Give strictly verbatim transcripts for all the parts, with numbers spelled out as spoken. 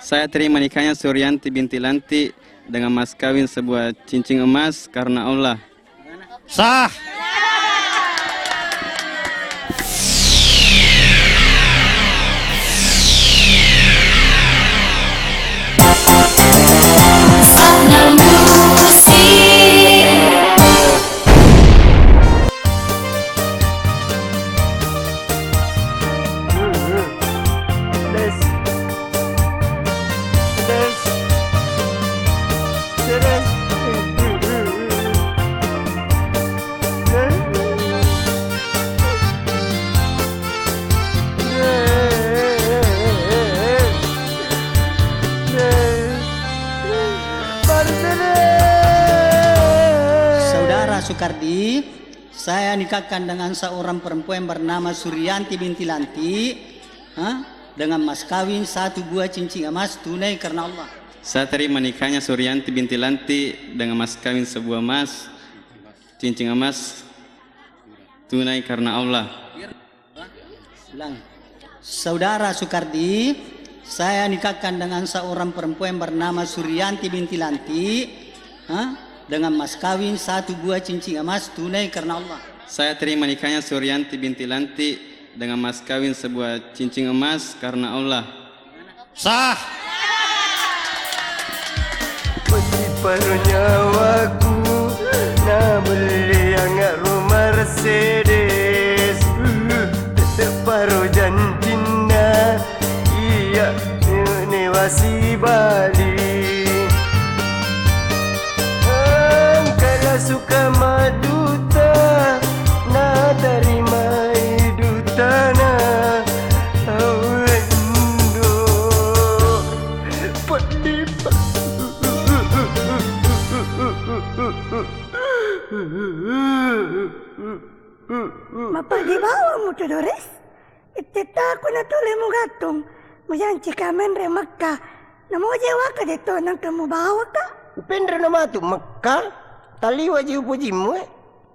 Saya terima nikahnya Suryanti binti Lanti dengan mas kawin sebuah cincin emas karena Allah. Sah. Saudara Sukardi, saya nikahkan dengan seorang perempuan bernama Suryanti binti Lanti, ha, dengan mas kawin satu buah cincin emas tunai karena Allah. Saya terima nikahnya Suryanti binti Lanti dengan mas kawin sebuah emas, cincin emas tunai karena Allah. Ulang. Saudara Sukardi, saya nikahkan dengan seorang perempuan bernama Suryanti binti Lanti, ha, dengan mas kawin satu buah cincin emas tunai karena Allah. Saya terima nikahnya Suryanti binti Lanti dengan mas kawin sebuah cincin emas karena Allah. Sah. Mati paro nyawaku, nabelliang ro Mercedes. Tette paro jancinna, iya, ne wasi bali. Engkala suka maduta, natarimai dutana, awendo. Peddi pa- Mapeddi bawang mutu Dores. Ittetta ko natole mugattung, mujanci ka menre Mekka. Namoje waka de to nangka mubawaka. Upenre no matu Mekka, taliwa ji upojimmu, eh.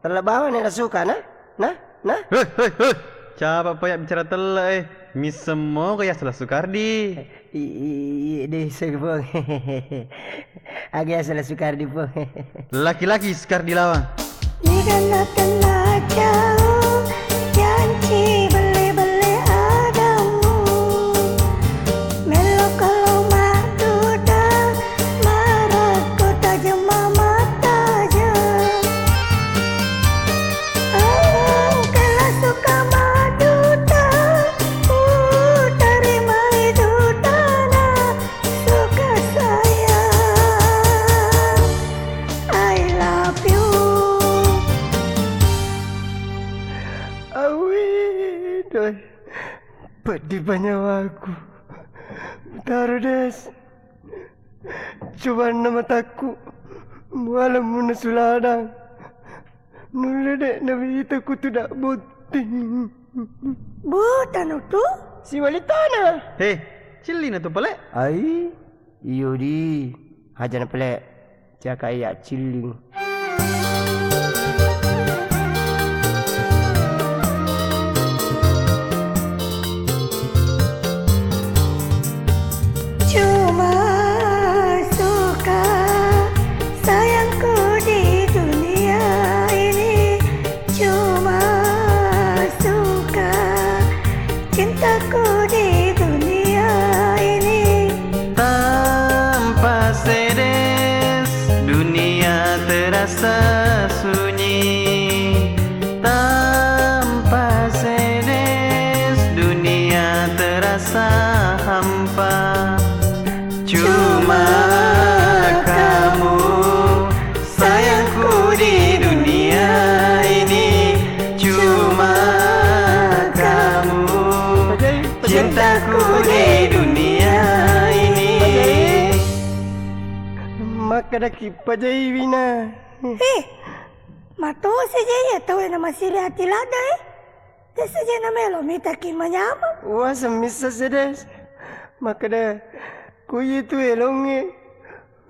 Tella bawa ne la suka na, na, na. Hei, hei, hei. Capa pa ya bicara tella, eh. Missemmo ko ya salah Sukardi. I, i, i, deh, Puang. Aga ya salah Sukardi, Puang. Laki-laki Sukardi lawang. Niga natenna jauh, janci belle-belle adammu. Mello kalo madduda, marakko tajemma matajeng. Engkala suka maduta, utarimai dutana, suka sayang, I love you. Awwe, doi. Peddi pa nyawaku. Mutaro, Des. Cobanna matakku, mualemmu nasu ladang. Nulle de' nawita kutuda' botting. Buta nutu? Siwalitana. He, cillina tu pale. Ai, iyo di. Hajana pale. Caka iya cilling. Cuma suka sayangku di dunia ini, cuma suka cintaku di dunia ini. Tanpa Sedes, dunia terasa sunyi. Tanpa Sedes, dunia terasa hampa. Cuma kamu, sayangku di dunia ini. Cuma kamu, cintaku di dunia ini. Makkadaki pajai wina. Eh, matosi je iya tau e namasiri ati ladde, eh. Desa je namelo mitaki manyameng. Wasa missa Sedes. Makkada, ku iye tu elongnge,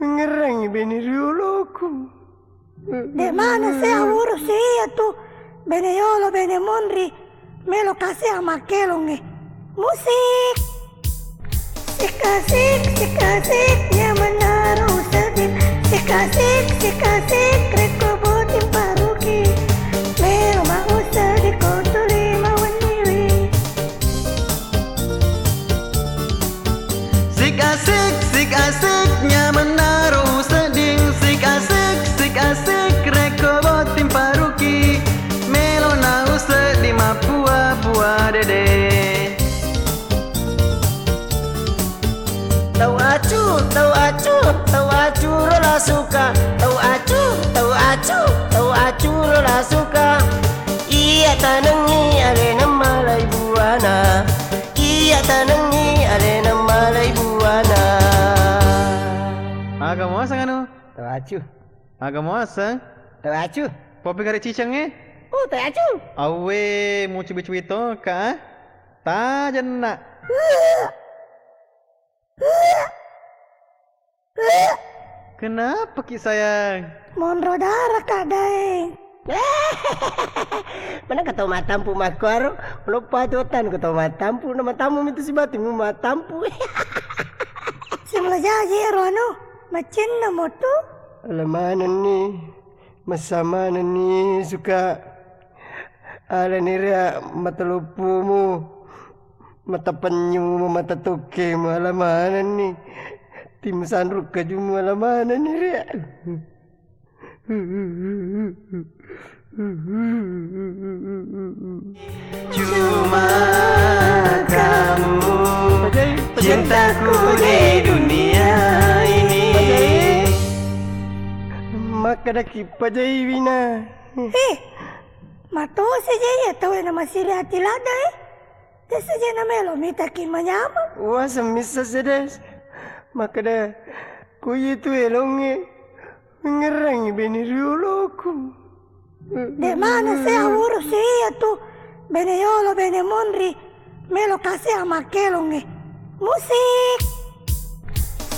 ngerrangi bene rioloku. De' maneng se awurusi iya tu bene yolo, bene monri, melo kasi amakkelongnge. Musik. Sikasik, sikasik, nyamanna ro usedding. Sikasik, sikasik, rekko botting paruki. Melo ma usedding ko tuli mawenniwi. Sikasik, sikasik, nyamanna ro usedding. Sikasik, sikasik, rekko botting paruki. Melo na usedding mappua-pua dede. Tau acu, tau acu, tau acu ro la suka. Tau acu, tau acu, tau acu ro la suka. Iya tanengngi alena malai buana. Iya tanengngi alena malai buana. Aga muaseng anu? Tau acu. Aga muaseng? Tau acu. Popi kare cicengnge? Oh, tau acu. Awe, mucubi-cubi toka, ah? Tajenna. Kenapa ki sayang? Monro dara ka, Daeng. Mana ka tau matampu makkuaro? Loppa tu otan ko tau matampu, na matammu mitu sibati mu matampu. Simula jaji ero anu, macinna motu. Ala manenni, massa manenni suka. Alani ria mata loppumu, mata pennyumu, mata tokkemu, ala manenni. Tim sanruk kajumu, ala manenni ria. Cuma kamu cintaku di dunia ini. Makkadaki pajai wina. Eh, matosi je iya tau e na masiri ati ladda e. Tessa je na melo mitaki manyameng. Wah, semmissa sedes. Makkada, ku iya tu elongnge. Mengerangi bene rioloku. De mana saya urus iya tu. Bene yolo, bene monri. Melo kasi amakkelongnge. Musik.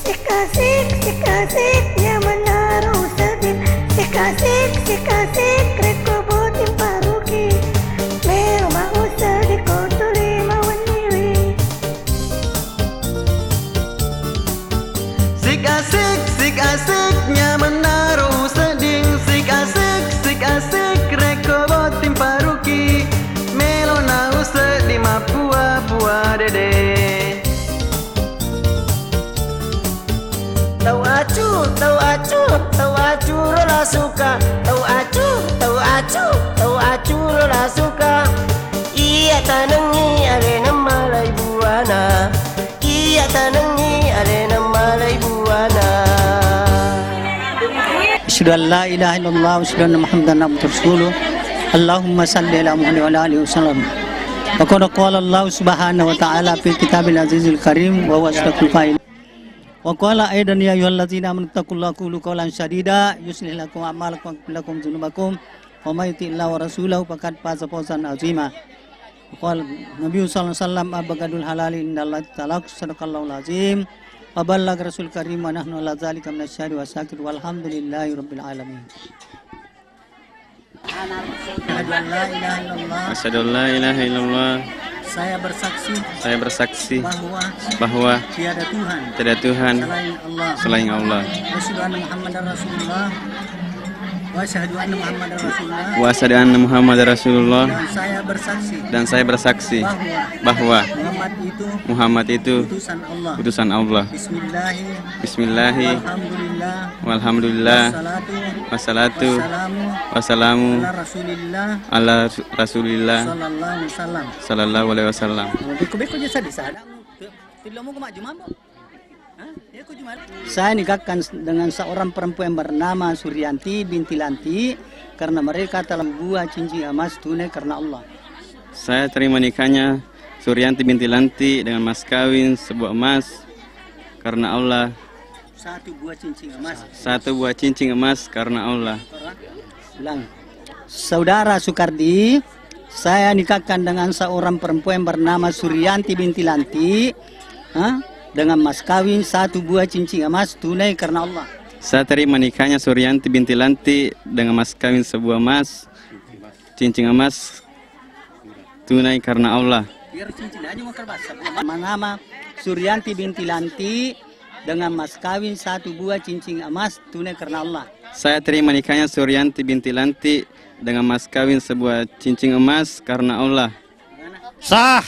Sikasik, sikasik, nyamanna ro usedding. Sikasik, sikasik, rekko botting paruki. Melo ma usedding ko tuli mawenniwi. Sikasik, sikasik, nyamanna ro usedding. Sikasik, sikasik, rekko botting paruki. Melo na usedding mappua-pua dede. Tau acu, tau acu, tau acu ro la suka. Tau acu, tau acu, tau acu ro la suka. Iya tanengngi alena malai buana. Iya tanengngi alena malai buana. Asyhadu an la ilaha illallah wa asyhadu anna Muhammadan abduhu wa rasuluh. Allahumma salli ala Muhammad wa ala alihi wasallam. Wa qad qala Allah subhanahu wa ta'ala fi kitabihil azizil karim wa huwa asdaqul qail. Wa qala aidan, ya ayyuhalladzina amanu taqullaha qulu qawlan sadida yuslih lakum a'malakum wa yaghfir lakum dzunubakum wa may yuti'illaha wa rasulahu faqad faza fawzan azima. Wa qala Nabi sallallahu alaihi wasallam, abghadul halali indallahi talaq, sadaqallahul azim, wa ballagha rasul karim, wa nahnu ala dzalika minasy syahidin wa syakirin, walhamdulillahi rabbil alamin. Asyhadu an la ilaha illallah. Asyhadu an la ilaha illallah. Saya bersaksi. Saya bersaksi. Bahwa. Bahwa. Tiada Tuhan. Tiada Tuhan. Selain Allah. Selain Allah. Wa asyhadu anna Muhammadar Rasulullah. Wa asyhadu anna Muhammadar Rasulullah. Wa asyhadu anna Muhammadar Rasulullah. Dan saya bersaksi. Dan saya bersaksi. Bahwa. Bahwa. Muhammad itu. Muhammad itu. Utusan Allah. Utusan Allah. Bismillahi. Bismillahi. Walhamdulillah. Walhamdulillah. Wassalatu. Wassalatu. Wassalamu. Wassalamu. Ala Rasulillah. Ala Rasu-, Rasulillah. Sallallahu alaihi wasallam. Sallallahu alaihi wasallam. Beko-beko je sadde sada. Tillo muko majjuma, Mbok? Hah? Iya ko juma. Saya nikahkan dengan seorang perempuan yang bernama Suryanti binti Lanti karena mereka telah buah cincin emas tunai karena Allah. Saya terima nikahnya Suryanti binti Lanti dengan mas kawin sebuah emas karena Allah. Satu buah cincin emas. Satu buah cincin emas karena Allah. Ulang. Saudara Sukardi, saya nikahkan dengan seorang perempuan bernama Suryanti binti Lanti, ha, dengan mas kawin satu buah cincin emas tunai karena Allah. Saya terima nikahnya Suryanti binti Lanti dengan mas kawin sebuah emas, cincin emas tunai karena Allah. Biar cincin aja mau kerbasa. Nama-nama Suryanti binti Lanti dengan mas kawin satu buah cincin emas tunai karena Allah. Saya terima nikahnya Suryanti binti Lanti dengan mas kawin sebuah cincin emas karena Allah. Sah.